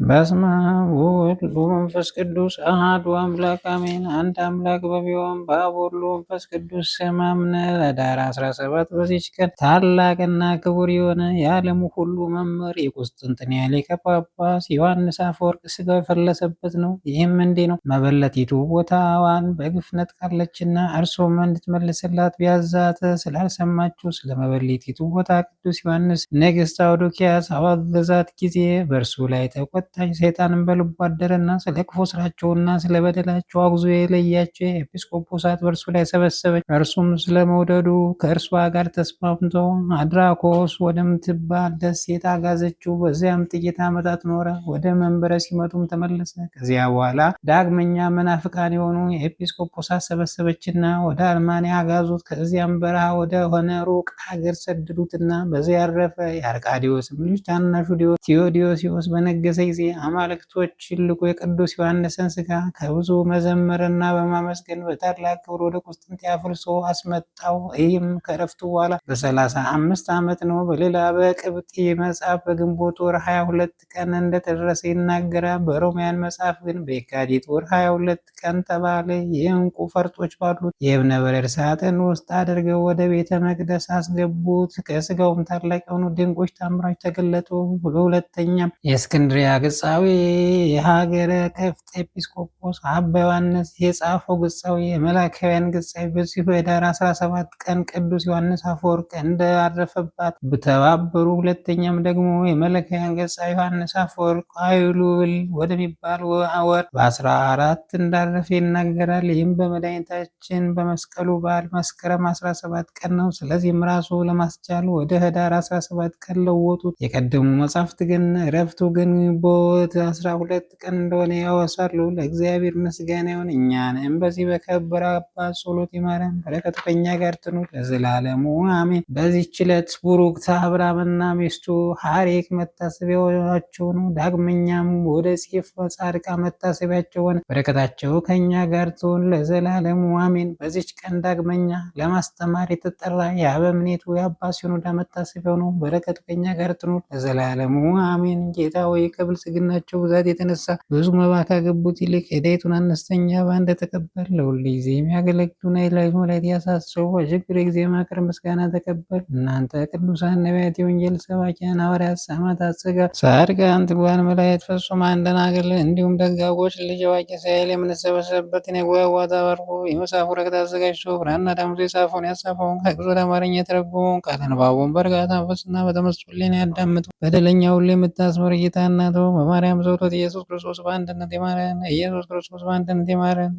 በስመ አብ ወወልድ ወመንፈስ ቅዱስ አሐዱ አምላክ አሜን። አንድ አምላክ በሚሆን በአብ ወልድ ወመንፈስ ቅዱስ ስም አምነን ኅዳር 17 በዚች ቀን ታላቅና ክቡር የሆነ የዓለሙ ሁሉ መምህር የቁስጥንጥንያ ሊቀ ጳጳስ ዮሐንስ አፈወርቅ ሥጋው የፈለሰበት ነው። ይህም እንዲህ ነው። መበለቲቱ ቦታዋን በግፍ ነጥቃለችና እርሱም እንድትመልስላት ቢያዛት ስላልሰማችው ስለ መበለቲቱ ቦታ ቅዱስ ዮሐንስ ንግሥት አውዶኪያስ አወገዛት ጊዜ በእርሱ ላይ ተቆጣች። ሰይጣንም በልቡ አደረና ስለ ክፉ ስራቸውና ስለ በደላቸው አውግዞ የለያቸው ኤጲስቆጶሳት በእርሱ ላይ ሰበሰበች። እርሱም ስለ መውደዱ ከእርሷ ጋር ተስማምቶ አድራኮስ ወደምትባል ደሴት አጋዘችው። በዚያም ጥቂት ዓመታት ኖረ። ወደ መንበረ ሲመቱም ተመለሰ። ከዚያ በኋላ ዳግመኛ መናፍቃን የሆኑ ኤጲስቆጶሳት ሰበሰበችና ወደ አርማንያ አጋዙት። ከዚያም በረሃ ወደ ሆነ ሩቅ ሀገር ሰደዱትና በዚያ ያረፈ። የአርቃዲዎስም ልጅ ታናሹ ቴዎዶሲዎስ በነገሰ ጊዜ አማልክቶች ልኮ የቅዱስ ዮሐንስን ሥጋ ከብዙ መዘመርና በማመስገን በታላቅ ክብር ወደ ቁስጥንጥንያ አፍልሶ አስመጣው። ይህም ከእረፍቱ በኋላ በ35 ዓመት ነው። በሌላ በቅብጢ መጽሐፍ በግንቦት ወር 22 ቀን እንደተደረሰ ይናገራል። በሮማያን መጽሐፍ ግን በየካቲት ወር 22 ቀን ተባለ። የዕንቁ ፈርጦች ባሉት የእብነ በረድ ሳጥን ውስጥ አድርገው ወደ ቤተ መቅደስ አስገቡት። ከስጋውም ታላቅ የሆኑ ድንቆች ታምራች ተገለጡ። በሁለተኛም የእስክንድርያ ግጻዊ የሀገረ ቅፍጥ ኤጲስቆጶስ አባ ዮሐንስ የጻፈው ግጻዊ የመላካውያን ግጻዊ በዚሁ በኅዳር 17 ቀን ቅዱስ ዮሐንስ አፈወርቅ እንዳረፈባት ተባበሩ። ሁለተኛም ደግሞ የመላካውያን ግጻዊ ዮሐንስ አፈወርቅ አይሉል ወደሚባል ወር በ14 እንዳረፈ ይናገራል። ይህም በመድኃኒታችን በመስቀሉ በዓል መስከረም 17 ቀን ነው። ስለዚህም ራሱ ለማስቻል ወደ ኅዳር 17 ቀን ለወጡት። የቀደሙ መጻሕፍት ግን ዕረፍቱ ግንቦት 12 ቀን እንደሆነ ያወሳሉ። ለእግዚአብሔር ምስጋና ይሁን፣ እኛንም በዚህ በከበረ አባት ጸሎት ይማረን፣ በረከቱ ከእኛ ጋር ትኑር ለዘላለሙ አሜን። በዚህች ዕለት ቡሩክት አብርሃምና ሚስቱ ሐሬክ መታሰቢያቸው ነው። ዳግመኛም ወደ ጼፍ ጻድቃን መታሰቢያቸው ሆነ። በረከታቸው ከእኛ ጋር ትሁን ለዘላለሙ አሜን። በዚች ቀን ዳግመኛ ለማስተማር የተጠራ የአበምኔቱ የአባ ሲኖዳ መታሰቢያው ነው። በረከቱ ከእኛ ጋር ትኑር ለዘላለሙ አሜን። ጌታ ሆይ ከብልጽግናቸው ብዛት የተነሳ ብዙ መባ ካገቡት ይልቅ የዳይቱን አነስተኛ ባንድ ተቀበል። ለሁል ጊዜ የሚያገለግሉን የላይቱ መላእክት ያሳስቡ፣ በችግር ጊዜ ማቅረብ ምስጋና ተቀበል። እናንተ ቅዱሳን ነቢያት፣ የወንጌል ሰባኪያን ሐዋርያት፣ ሰማዕታት፣ ጻድቃን፣ ትጉሃን መላእክት፣ ፍጹማን ደናግል፣ እንዲሁም ደጋጎች ልጅ አዋቂ ሳይል የምንሰበሰብበትን የጉባኤ ቦታ ባርኩ። የመጽሐፉ ወረቀት አዘጋጅቶ ብራና ዳምጦ የጻፈውን ያጻፈውን ከግዕዝ ወደ አማርኛ የተረጎመውን ቃለ ንባቡን በእርጋታ መንፈስና በተመስጦ ሕሊና ያዳምጡ። በደለኛ ሁሉ የምታስምር ጌታ እናቱ በማርያም ጸሎት ኢየሱስ ክርስቶስ በአንድነት ይማረን። ኢየሱስ ክርስቶስ በአንድነት ይማረን።